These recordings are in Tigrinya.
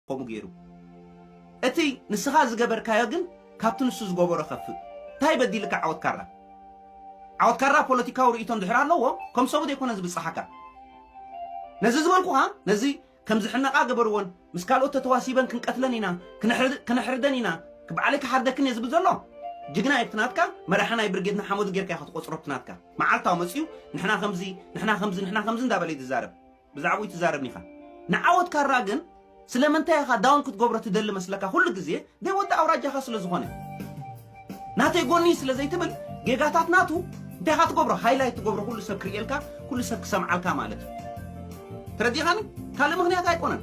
ከምኡ ገይሩ። እቲ ንስኻ ዝገበርካዮ ግን ካብቲ ንሱ ዝገበሮ ከፍእ። እንታይ በዲልካ ዓወት ካራ? ዓወት ካራ ፖለቲካዊ ርእይቶ እንድሕር ኣለዎ፣ ከም ሰቡ ዘይኮነ ዝብጽሓካ። ነዚ ዝበልኩኻ፣ ነዚ ከም ዝሕነቓ ገበርዎን፣ ምስ ካልኦት ተተዋሲበን ክንቀትለን ኢና፣ ክንሕር-፣ ክነሕርደን ኢና፣ ባዕለይ ክሓርደክን እየ ዝብል ዘሎ፣ ጅግና እዩ። እቲ ናትካ መራሒ ናይ ብርጌድ ንሓመዱ ጌርካ ኢኻ ትቆጽሮ። እቲ ናትካ መዓልታዊ መጺኡ፣ ንሕና ከምዚ፣ ንሕና ከምዚ፣ ንሕና ከምዚ እንዳበለ እዩ ዝዛረብ። ብዛዕባኡ ትዛረብኒ ኢኻ። ንዓወት ካራ ግን ስለምንታይ ኢኻ ዳውን ክትገብሮ ትደሊ መስለካ? ኩሉ ግዜ ደይ ወዲ ኣውራጃኻ ስለ ዝኾነ፣ ናተይ ጎኒ ስለ ዘይትብል፣ ጌጋታት ናቱ እንታይ ኢኻ ትገብሮ? ሃይላይት ትገብሮ፣ ኩሉ ሰብ ክርእየልካ፣ ኩሉ ሰብ ክሰምዓልካ ማለት እዩ። ተረዲኻኒ? ካልእ ምኽንያት ኣይኮነን።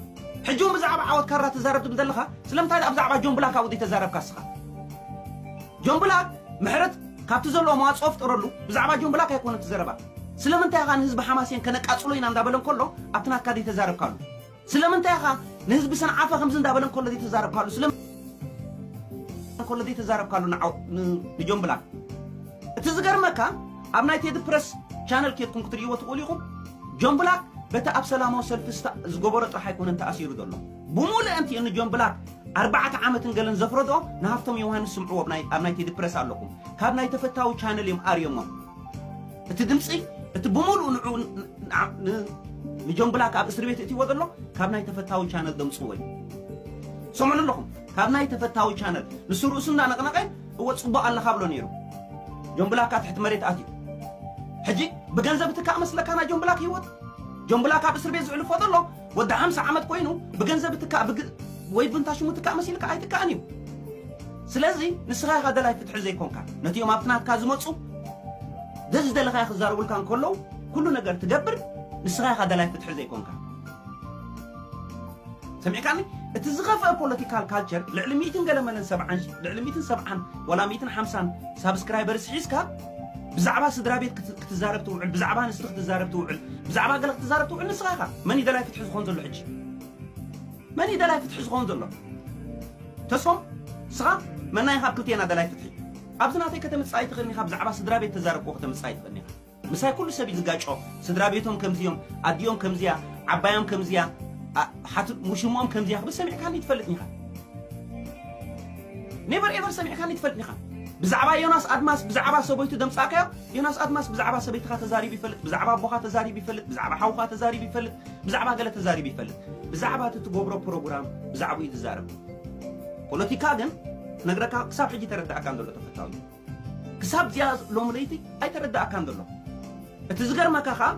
ሕጂ እውን ብዛዕባ ዓወት ካራ ትዛረብ ትብል ዘለኻ፣ ስለምንታይ ደኣ ብዛዕባ ጆን ብላክ ኣብኡ ዘይተዛረብካ እስኻ? ጆን ብላክ ምሕረት ካብቲ ዘለዎ መዋጽኦ ፍጠረሉ። ብዛዕባ ጆን ብላክ ኣይኮነን እቲ ዘረባ። ስለምንታይ ኢኻ ንህዝቢ ሓማሴን ከነቃጽሎ ኢና እንዳበለ እንከሎ ኣብቲ ናትካ ዘይተዛረብካሉ? ስለምንታይ ኢኻ ንህዝቢ ሰንዓፈ ከምዚ እንዳበለ እንከሎ ዘይተዛረብካሉ? ስለምንታይ እንከሎ ዘይተዛረብካሉ ንዓው-፣ ን-፣ ንጆን ብላክ? እቲ ዝገርመካ፣ ኣብ ናይ ቴዲ ፕረስ ቻነል ኬድኩም ክትርእይዎ ትኽእሉ ኢኹም። ጆን ብላክ በቲ ኣብ ሰላማዊ ሰልፊ ስታ-፣ ዝገበሮ ጥራሕ ኣይኮነን ተኣሲሩ ዘሎ። ብምሉእ እንቲኡ ንጆን ብላክ ኣርባዕተ ዓመትን ገለን ዘፍረድኦ ንሃፍቶም ዮሃንስ ስምዕዎ ኣብ ናይ፣ ኣብ ናይ ቴዲ ፕረስ ኣለኩም። ካብ ናይ ተፈታዊ ቻነል እዮም ኣርዮሞ። እቲ ድምፂ፣ እቲ ብምሉእ ንዑ-፣ ን-፣ ን-፣ ን-፣ ንጆን ብላክ ኣብ እስሪ ቤት እትዎ ዘሎ ካብ ናይ ተፈታዊ ቻነል ደምፅዎ እዩ። ሰምዑ ኣለኹም። ካብ ናይ ተፈታዊ ቻነል ንሱ ርእሱ እንዳነቕነቐ፣ "እወ፣ ጽቡቕ ኣለኻ" ብሎ ነይሩ። ጆን ብላክ ኣብ ትሕቲ መሬት ኣትዩ። ሕጂ ብገንዘብ ትካእ መስለካ ናይ ጆን ብላክ ህይወት? ጆን ብላክ ኣብ እስር ቤት ዝዕልፎ ዘሎ ወዲ ሓምሳ ዓመት ኮይኑ ብገንዘብ ትካእ ብግ-፣ ወይ ብንታ ሽሙ ትካእ መሲልካ ኣይትካእን እዩ። ስለዚ ንስኻ ኢኻ ደላይ ፍትሒ ዘይኮንካ። ነቲኦም ኣብቲ ናትካ ዝመጹ ደዚ ደለኻዮ ክዛረቡልካ እንከለዉ ኩሉ ነገር ትገብር፣ ንስኻ ኢኻ ደላይ ፍትሒ ዘይኮንካ። ሰሚዕካኒ? እቲ ዝኸፍአ ፖለቲካል ካልቸር ልዕሊ ሚእትን ገለ መለን ሰብዓን፣ ልዕሊ ሚእትን ሰብዓን ዋላ ሚእትን ሓምሳን ሳብስክራይበርስ ሒዝካ ብዛዕባ ስድራ ቤት ክት-፣ ክትዛረብ ትውዕል፣ ብዛዕባ ኣንስቲ ክትዛረብ ትውዕል፣ ብዛዕባ ገለ ክትዛረብ ትውዕል ንስኻ ኢኻ። መን እዩ ደላይ ፍትሒ ዝኾን ዘሎ ሕጂ? መን እዩ ደላይ ፍትሒ ዝኾን ዘሎ? ተስፎም፣ ንስኻ መናይ ካብ ክልቴና ደላይ ፍትሒ? ኣብዚ ናተይ ከተምጽእ ኣይትኽእልን ኢኻ፣ ብዛዕባ ስድራ ቤት ተዛረብኩ ከተምጽእ ኣይትኽእልን ኢኻ። ምሳይ ኩሉ ሰብ እዩ ዝጋጮ። ስድራ ቤቶም ከምዚኦም፣ ኣዲኦም ከምዚያ፣ ዓባዮም ከምዚያ፣ ኣ-፣ ሓቱ-፣ ሙሽሞም ከምዚያ ክብል ሰሚዕካኒ ትፈልጥ ኢኻ? ኔቨር ኤቨር ሰሚዕካኒ ትፈልጥ ኢኻ? ብዛዕባ ዮናስ ኣድማስ፣ ብዛዕባ ሰበይቱ ደምጻእካዮ፣ ዮናስ ኣድማስ ብዛዕባ ሰበይትኻ ተዛሪቡ ይፈልጥ፣ ብዛዕባ ኣቦኻ ተዛሪቡ ይፈልጥ፣ ብዛዕባ ሓውኻ ተዛሪቡ ይፈልጥ፣ ብዛዕባ ገለ ተዛሪቡ ይፈልጥ። ብዛዕባ እቲ ትገብሮ ፕሮግራም ብዛዕባኡ እዩ ዝዛረብ። ፖለቲካ ግን ክነግረካ ክሳብ ሕጂ ተረዳእካ እንዘሎ ተፈታዊ። ክሳብ እዚኣ ሎሚ ለይቲ ኣይተረዳእካን ዘሎ። እቲ ዝገርመካ ኸኣ፣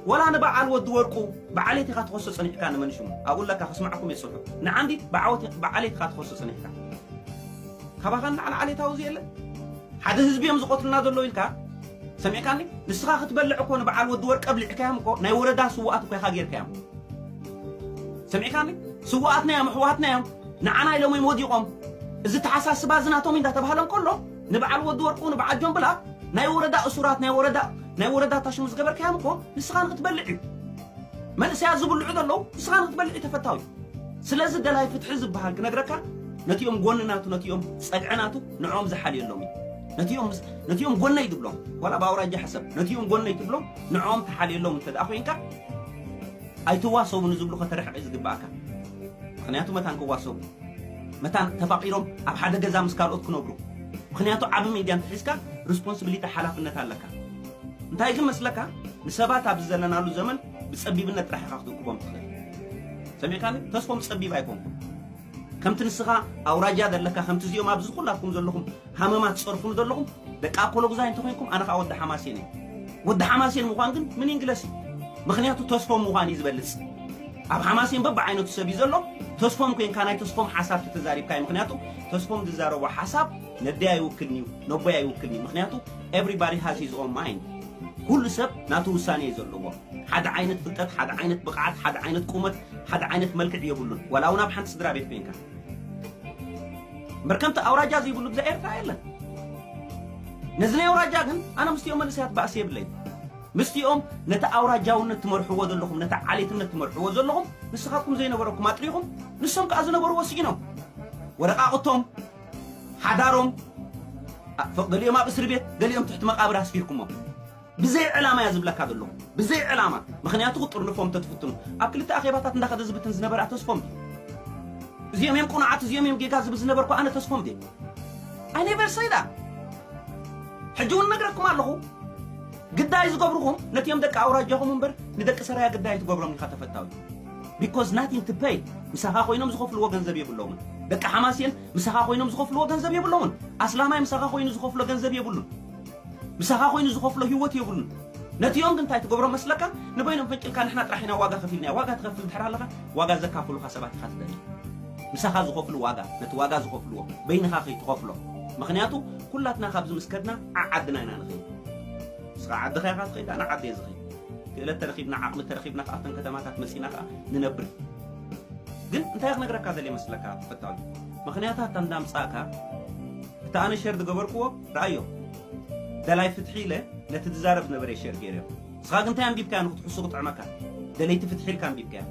ወላ ንበዓል ወዲ ወርቁ ብዓሌት ኢኻ ትኸሶ ጸኒሕካ፣ ንመን ሽሙ ኣብኡ ኣለካ፣ ክስማዕኩም እየ ጽሑፍ። ንዓንዲት ብዓወት-፣ ብዓሌት ኢኻ ትኸሶ ጸኒሕካ። ካባኻ ንላዕሊ ዓሌታዊ እዚ የለን። ሓደ ህዝቢ እዮም ዝቐትሉና ዘለዉ ኢልካ ሰሚዕካኒ? ንስኻ ክትበልዕ እኮ ንበዓል ወዲ ወርቂ ኣብሊዕካዮም እኮ፣ ናይ ወረዳ ስዉኣት እኮ ኢኻ ጌርካዮም። ሰሚዕካኒ? ስዉኣትና እዮም፣ ኣሕዋትና እዮም፣ ንዓና ኢሎም እዮም ወዲቖም። እዚ ተሓሳስባ እዚ ናቶም እዩ እንዳተባህለ እንከሎ፣ ንበዓል ወዲ ወርቁ፣ ንበዓል ጆን ብላክ፣ ናይ ወረዳ እሱራት፣ ናይ ወረዳ፣ ናይ ወረዳ ታሽሙ ዝገበርካዮም እኮ ንስኻ ንክትበልዕ እዩ። መንእሰያት ዝብልዑ ዘለዉ ንስኻ ንክትበልዕ እዩ ተፈታዊ። ስለዚ ደላይ ፍትሒ ዝበሃል ክነግረካ፣ ነቲኦም ጎኒ ናቱ፣ ነቲኦም ጸግዒ ናቱ፣ ንዕኦም ዝሓልየሎም እዩ። ነቲኦም ምስ-፣ ነቲኦም ጎነይ ትብሎም፣ ዋላ ብኣውራጃ ሕሰብ፣ ነቲኦም ጎነይ ትብሎም፣ ንዕኦም ትሓልየሎም እንተ ደኣ ኮይንካ፣ ኣይትዋሰቡ ንዝብሉ ከተርሕቕ እዩ ዝግብኣካ። ምኽንያቱ መታን ክዋሰቡ፣ መታን ተፋቒሮም ኣብ ሓደ ገዛ ምስ ካልኦት ክነብሩ። ምኽንያቱ ዓቢ ሚድያ እንተሒዝካ ሪስፖንሲቢሊቲ፣ ሓላፍነት ኣለካ። እንታይ ግን መስለካ፣ ንሰባት ኣብዚ ዘለናሉ ዘመን ብጸቢብነት ጥራሕ ኢኻ ክትእክቦም ትኽእል። ሰሚዕካኒ? ተስፎም ጸቢብ ኣይኮንኩን። ከምቲ ንስኻ ኣውራጃ ዘለካ፣ ከምቲ እዚኦም ኣብዚ ኩላትኩም ዘለኹም ሃመማ ትጸርፉኒ ዘለኹም፣ ደቂ ኣኮሎጉዛይ እንተኾይንኩም፣ ኣነ ኸኣ ወዲ ሓማሴን እየ። ወዲ ሓማሴን ምዃን ግን ምን እንግለስ እዩ። ምኽንያቱ ተስፎም ምዃን እዩ ዝበልጽ። ኣብ ሓማሴን በብዓይነቱ ሰብ እዩ ዘሎ። ተስፎም ኮይንካ ናይ ተስፎም ሓሳብ ተተዛሪብካ እዩ። ምኽንያቱ ተስፎም ዝዛረቦ ሓሳብ ነደይ ኣይውክልን እዩ፣ ነቦይ ኣይውክልን እዩ። ምኽንያቱ everybody has his own mind። ኩሉ ሰብ ናቱ ውሳኔ እዩ ዘለዎ። ሓደ ዓይነት ፍልጠት፣ ሓደ ዓይነት ብቕዓት፣ ሓደ ዓይነት ቁመት፣ ሓደ ዓይነት መልክዕ የብሉን። ዋላ እውን ኣብ ሓንቲ ስድራ ቤት ኮይንካ። እምበር ከምቲ ኣውራጃ ዘይብሉ ብዛ ኤርትራ የለን። ነዚ ናይ ኣውራጃ ግን ኣነ ምስቲኦም መንእሰያት ባእሲ የብለይ። ምስቲኦም ነቲ ኣውራጃውነት ትመርሕዎ ዘለኹም፣ ነቲ ዓሌትነት ትመርሕዎ ዘለኹም፣ ንስኻትኩም ዘይነበረኩም ኣጥሪኹም፣ ንሶም ከኣ ዝነበርዎ ስኢኖም። ወረቓቕቶም፣ ሓዳሮም፣ ኣ-፣ ገሊኦም ኣብ እስሪ ቤት፣ ገሊኦም ትሕቲ መቓብር ኣስፊርኩሞም። ብዘይ ዕላማ እያ ዝብለካ ዘለኹ። ብዘይ ዕላማ። ምኽንያቱ ክጥርንፎም ተትፍትኑ። ኣብ ክልተ ኣኼባታት እንዳኸደ ዝብትን ዝነበረ ኣተስፎም። እዚኦም እዮም ቁኑዓት፣ እዚኦም እዮም ጌጋ ዝብል ዝነበርኩ ኣነ ተስፎም ድየ? I never say that። ሕጂ እውን ነግረኩም ኣለኹ። ግዳይ ዝገብርኹም ነቲኦም ደቂ ኣውራጃኹም እምበር ንደቂ ሰራያ ግዳይ ትገብሮም ኢኻ ተፈታዊ። Because nothing to pay። ምሳኻ ኮይኖም ዝኸፍልዎ ገንዘብ የብሎምን። ደቂ ሓማሴን ምሳኻ ኮይኖም ዝኸፍልዎ ገንዘብ የብሎምን። ኣስላማይ ምሳኻ ኮይኑ ዝኸፍሎ ገንዘብ የብሉን። ምሳኻ ኮይኑ ዝኸፍሎ ህይወት የብሉን። ነቲኦም ግን እንታይ ትገብሮ መስለካ? ንበይኖም ፈንጭልካ ንሕና ጥራሕ ኢና ዋጋ ከፊልና። ዋጋ ትኸፍል ድሕር ኣለኻ ዋጋ ዘካፍሉኻ ሰባት ኢኻ ትደሊ። ምሳኻ ዝኸፍሉ ዋጋ፣ ነቲ ዋጋ ዝኸፍልዎ በይንኻ ከይትኸፍሎ። ምኽንያቱ ኩላትና ካብዚ ምስ ከድና ዓዓድና ኢና ንኸይድ። ንስኻ ዓድኻ ኢኻ ትኸይድ፣ ኣነ ዓደ እየ ዝኸይድ። ክእለት ተረኺብና ዓቕሚ ተረኺብና ከኣ ኣብተን ከተማታት መጺና ከኣ ንነብር። ግን እንታይ ክነግረካ ደልየ መስለካ ተፈታዊ? ምኽንያታት እንዳምጻእካ እቲ ኣነ ሸር ዝገበርክዎ ረኣዮ። ደላይ ፍትሒ ኢለ ነቲ ዝዛረብ ነበረ ሸር ገይረዮ። ንስኻ ግን እንታይ ኣንቢብካዮ ንክትሕሱ ክጥዕመካ? ደለይቲ ፍትሒ ኢልካ ኣንቢብካዮ።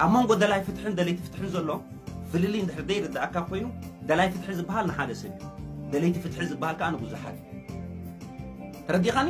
ኣብ መንጎ ደላይ ፍትሕን ደለይቲ ፍትሕን ዘሎ ፍልልይ እንድሕር ዘይርድኣካ ኮይኑ ደላይ ፍትሒ ዝበሃል ንሓደ ሰብ እዩ። ደለይቲ ፍትሒ ዝበሃል ከኣ ንብዙሓት እዩ። ተረዲኻኒ?